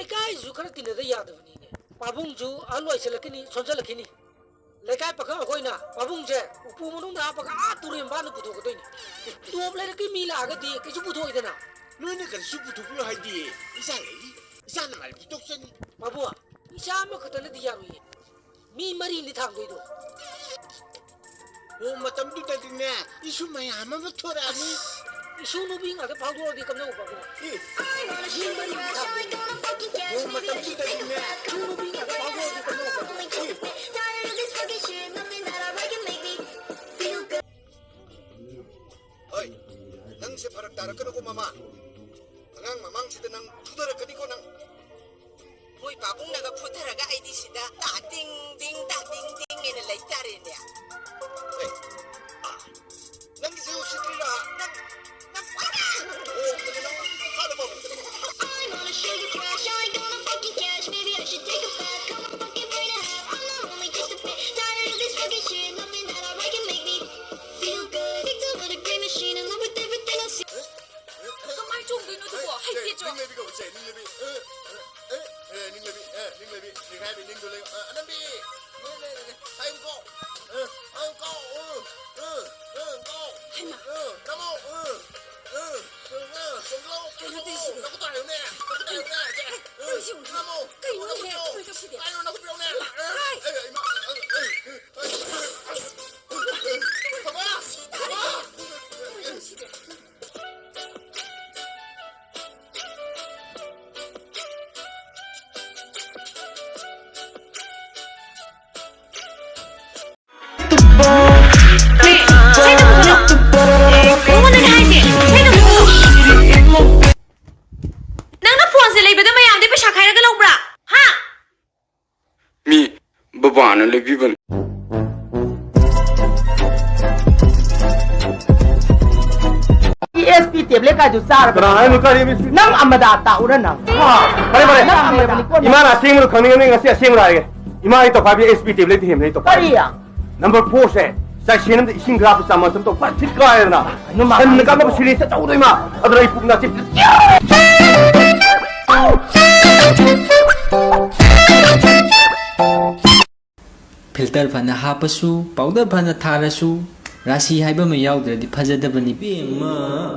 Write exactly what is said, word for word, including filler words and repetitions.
ꯂꯩꯀꯥꯏꯁꯨ ꯈꯔ ꯇꯤꯟꯅꯗ ꯌꯥꯗꯕꯅꯤꯅꯦ꯫ ꯄꯥꯕꯨꯡꯁꯨ ꯑꯍꯜ ꯑꯣꯏꯁꯜꯂꯛꯀꯅꯤ, ꯁꯣꯟꯖꯜꯂꯛꯈꯤꯅꯤ꯫ ꯂꯩꯀꯥꯏ ꯄꯥꯈꯪ ꯑꯩꯈꯣꯏꯅ ꯄꯥꯕꯨꯡꯁꯦ ꯎꯄꯨ ꯃꯅꯨꯡꯗ ꯍꯥꯞꯄꯒ ꯑꯥ ꯇꯨꯔꯦꯟ ꯃꯄꯥꯟꯗ ꯄꯨꯊꯣꯛꯀꯗꯣꯏꯅꯤ꯫ ꯇꯣꯞ ꯂꯩꯔꯛꯀꯤ ꯃꯤ ꯂꯥꯛꯑꯒꯗꯤ ꯀꯩꯁꯨ ꯄꯨꯊꯣꯛꯑꯣꯏꯗꯅ꯫ ꯅꯣꯏꯅ ꯀꯔꯤꯁꯨ ꯄꯨꯊꯣꯛꯄꯤꯌꯨ ꯍꯥꯏꯗꯤ, ꯏꯆꯥ ꯂꯩꯔꯤ, ꯏꯆꯥꯅ ꯃꯥꯏ ꯄꯨꯊꯣꯛꯆꯅꯤ꯫ ꯄꯥꯕꯨꯡ, ꯏꯆꯥ ꯑꯃꯈꯛꯇꯅꯗꯤ ꯌꯥꯔꯣꯏꯌꯦ꯫ ꯃꯤ ꯃꯔꯤꯅꯤ ꯊꯥꯡꯗꯣꯏꯗꯣ꯫ ꯑꯣ, ꯃꯇꯝꯗꯨꯗꯗꯤꯅꯦ, ꯏꯁꯨ ꯃꯌꯥꯝ ꯑꯃ ꯊꯣꯔꯛꯑꯅꯤ꯫ ꯏꯁꯨ ꯅꯨꯄꯤ ꯉꯥꯛꯇ ꯐꯥꯎꯗꯣꯔꯛꯑꯗꯤ ꯀꯝꯗꯧꯕ, ꯄꯥꯕꯨꯡ? ꯑꯦ, ꯃꯤ ꯃꯔꯤꯅꯤ ꯊꯥꯡꯗꯣꯏꯗꯣ꯫ ꯑꯣ, ꯃꯇꯝꯗꯨꯗꯗꯤꯅꯦ, ꯏꯁꯨ ꯅꯨꯄꯤ ꯉꯥꯛꯇ ꯐꯥꯎꯗꯣꯔꯛꯑꯗꯤ ꯀꯝꯗꯧꯕ? ꯑꯦ꯫ ꯍꯣꯏ, ꯅꯪꯁꯦ ꯐꯔꯛ ꯇꯥꯔꯛꯀꯅꯨꯀꯣ, ꯃꯃꯥ꯫ ꯑꯉꯥꯡ ꯃꯃꯥꯡꯁꯤꯗ ꯅꯪ ꯐꯨꯊꯔꯛꯀꯅꯤꯀꯣ, ꯅꯪ꯫ ꯃꯣꯏ ꯄꯥꯕꯨꯡꯅꯒ ꯐꯨꯊꯔꯒ ꯑꯩꯗꯤ ꯁꯤꯗ ꯇꯥ ꯇꯤꯡ ꯇꯤꯡ, ꯇꯥ ꯇꯤꯡ ꯇꯤꯡ ꯍꯥꯏꯅ ꯂꯩ ꯇꯥꯔꯦꯅꯦ꯫ ꯑꯦ, ꯑꯥ, ꯅꯪꯒꯤꯁꯦ ꯎꯁꯤꯠꯇ꯭ꯔꯤꯔꯥ? ꯅꯪ, ꯅꯪ ꯄꯨꯔꯥ ꯑꯣ, ꯅꯪ ꯐꯥꯅꯕ ꯑꯃꯨꯛ꯫ I'm on a sugar crash, I ain't gonna fucking cash. Maybe I should take a bath, cut my fucking brain in half. I'm not only just a bit tired of this fucking shit. Nothing that I write can make me feel good. Addicted to the gray machine, in love with everything I see. ꯀꯃꯥꯏ ꯆꯣꯡꯗꯣꯏꯅꯣ ꯑꯗꯨꯕꯣ? ꯍꯩꯇꯦ ꯆꯣ꯫ ꯅꯤꯡꯂꯩꯕꯤ ꯀꯧꯁꯦ, ꯅꯤꯡꯂꯩꯕꯤ꯫ ꯑꯦ, ꯑꯦ, ꯑꯦ, ꯅꯤꯡꯂꯩꯕꯤ, ꯑꯦ, ꯅꯤꯡꯂꯩꯕꯤ, ꯅꯤꯡꯈꯥꯏꯕꯤ, ꯅꯤꯡꯗꯣ ꯂꯩ꯫ ꯑ, ꯑꯅꯝꯕꯤ! ꯅꯦ, ꯅꯦ, ꯅꯦ, ꯅꯦ꯫ ꯍꯥꯏꯌꯨꯀꯣ꯫ ꯑ, ꯑ, ꯀꯥꯎ, ꯑ, ꯑ, ꯑ, ꯀꯥꯎ꯫ ꯍꯩꯃꯥ꯫ ꯑ, ꯅꯃꯧ, ꯑ, ꯑ, ꯑ, ꯑ, ꯀꯩꯅꯣ ꯇꯧꯔꯤꯁꯤꯕꯣ? ꯅꯈꯨꯠꯇꯣ ꯍꯥꯏꯌꯨꯅꯦ, ꯅꯈꯨꯠꯇꯣ ꯍꯥꯏꯌꯨꯅꯦ, ꯁꯦ꯫ ꯑ, ꯇꯧꯔꯤꯁꯤꯕꯣ? ꯅꯃꯧ, ꯀꯩꯅꯣꯅꯦꯍꯦ? ꯅꯈꯨꯠꯇꯣ ꯍꯥꯏꯌꯨ꯫ ꯀꯩꯅꯣ ꯇꯧꯁꯤꯒꯦ? ꯀꯥꯏꯅꯣ ꯅꯈꯨꯠ ꯄꯤꯔꯛꯎꯅꯦ꯫ ꯍꯩꯃꯥ꯫ ꯑ, ꯑ, ꯑ, ꯑ, ꯑ, ꯑ, ꯕꯕꯥ! ꯕꯕꯥ! ꯀꯩꯅꯣ ꯇꯧꯔꯤꯁꯤꯕꯣ? ꯅꯪꯅ ꯐꯣꯟꯁꯦ ꯂꯩꯕꯗ ꯃꯌꯥꯝꯗꯩ ꯄꯩꯁꯥ ꯈꯥꯏꯔꯒ ꯂꯧꯕ꯭ꯔꯥ? ꯍꯥ? ꯃꯤ ꯕꯕꯥꯅ ꯂꯩꯕꯤꯕꯅꯤ꯫ ꯑꯦꯁ ꯄꯤ ꯇꯦꯕ꯭ꯂꯦꯠ ꯀꯥꯏꯗꯨ ꯆꯥꯔꯕ? ꯀꯅꯥ ꯍꯥꯏꯅꯣ? ꯀꯔꯤ ꯑꯦꯁ ꯄꯤ? ꯅꯪ ꯑꯃꯗꯥ ꯇꯥꯛꯎꯔ ꯅꯪ? ꯑꯥ, ꯐꯔꯦ, ꯐꯔꯦ꯫ ꯅꯪ ꯑꯃꯗꯥꯅꯤꯀꯣ ꯅꯪ꯫ ꯏꯃꯥꯅ ꯑꯁꯦꯡꯕꯗꯣ ꯈꯪꯅꯤꯡꯉꯕꯅꯤ, ꯉꯁꯤ ꯑꯁꯦꯡꯕꯗꯣ ꯍꯥꯏꯒꯦ꯫ ꯏꯃꯥ, ꯑꯩ ꯇꯧꯈꯥꯏꯕꯤ ꯑꯦꯁ ꯄꯤ ꯇꯦꯕ꯭ꯂꯦꯠꯇꯤ ꯍꯦꯟꯕꯅꯤ, ꯑꯩ ꯇꯧꯈꯥꯏꯕꯤ꯫ ꯀꯔꯤ? ꯅꯝꯕꯔ ꯐꯣꯔꯁꯦ, ꯆꯥꯏꯁꯦꯟ ꯑꯃꯗ ꯏꯁꯤꯡ ꯒ꯭ꯂꯥꯁ ꯆꯥꯃꯁ ꯑꯃ ꯇꯧ ꯐꯖꯅ ꯊꯤꯠ ꯀꯥꯏꯔꯦꯗꯅ꯫ ꯀꯩꯅꯣ ꯃꯥ ꯁꯟꯅ ꯍꯥꯏꯁꯤꯕꯣ? ꯀꯥꯞꯅꯕ ꯁꯤꯔꯤꯟꯁꯇ ꯇꯧꯗꯣꯏ ꯃꯥ꯫ ꯑꯗꯨꯅ ꯑꯩ ꯄꯨꯛ ꯅꯥꯁꯤ꯫ ꯇꯔ ꯐꯅ ꯍꯥꯞꯄꯁꯨ, ꯄꯥꯎꯗꯔ ꯐꯅ ꯊꯥꯔꯁꯨ, ꯔꯥꯁꯤ ꯍꯥꯏꯕ ꯑꯃ ꯌꯥꯎꯗ꯭ꯔꯗꯤ ꯐꯖꯗꯕꯅꯤ ꯏꯕꯦꯝꯃ꯫